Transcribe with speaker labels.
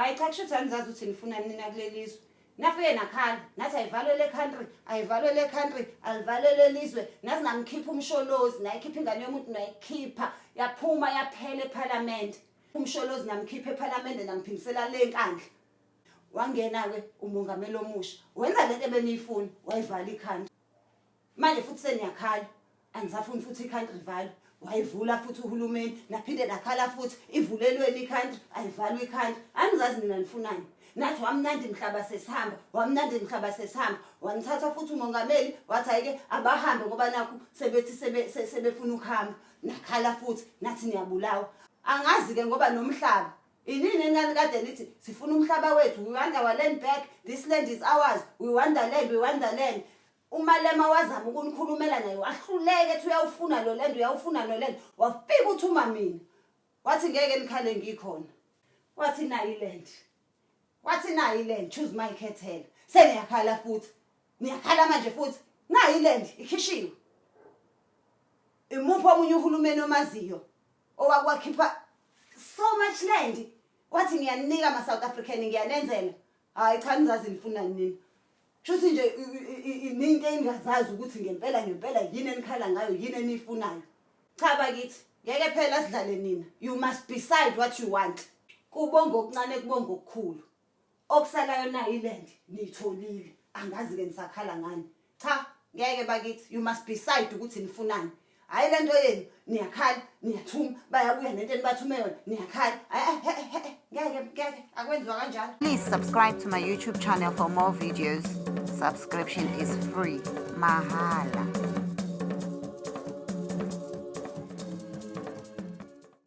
Speaker 1: Hayi cha, kusho ukuthi anizazi ukuthi nifunani nina kuleli zwe. Nafike nakhala nathi ayivalwe le country, ayivalwe le country, alivalwe lelizwe. Nazi namkhipha uMsholozi, nayikhipha ingane yomuntu, nayikhipha yaphuma yaphela ephalamende. UMsholozi namkhipha ephalamende, namphindisela le nkandla. Wangena-ke umongameli omusha, wenza lento ebeniyifuna, wayivala i-country. Manje futhi seniyakhala, anisafuni futhi i-country ivalwe. Wayivula futhi uhulumeni, naphinde nakhala futhi, ivulelweni i-country, ayivalwe i-country. Anizazi nina nifunani. Nathi wamnandi mhlaba sesihamba, wamnandi mhlaba sesihamba. Wanithatha futhi umongameli, wathi hhayi-ke abahambe ngoba nakhu sebethi sebefuna ukuhamba. Nakhala futhi, nathi niyabulawa. Angazi-ke ngoba nomhlaba inini encane kade nithi sifuna umhlaba wethu, we want our land back, this land is ours, we want the land, we want the land. UMalema wazama ukunikhulumela naye, wahluleka, ethi uyawufuna lo land, uyawufuna lo land. Wafika uthuma mina, wathi ngeke nikhale ngikhona. Wathi nayi land, wathi nayi land, choose my khethela. Seniyakhala futhi, niyakhala manje futhi, nayi land ikhishiwe. Imuphi omunye uhulumeni omaziyo owakwakhipha so much land, wathi ngiyanika ama-South African, ngiyanenzela? Hayi cha, nizazi nifunani nina. Shuthi nje into engingazazi ukuthi ngempela ngempela yini enikhala ngayo, yini eniyifunayo. Cha bakithi, ngeke phela sidlale nina. You must decide what you want. Kubonga okuncane, kubonga okukhulu. Okusalayo nayo iland niyitholile. Angazi-ke nisakhala ngani. Cha, ngeke bakithi, you must decide ukuthi nifunani. Hhayi le nto yenu, niyakhala, niyathuma, bayabuya nento enibathume yona, niyakhala. Hhayi, ngeke ngeke, akwenziwa kanjalo.
Speaker 2: Please subscribe to my YouTube channel for more videos. Subscription is free. Mahala.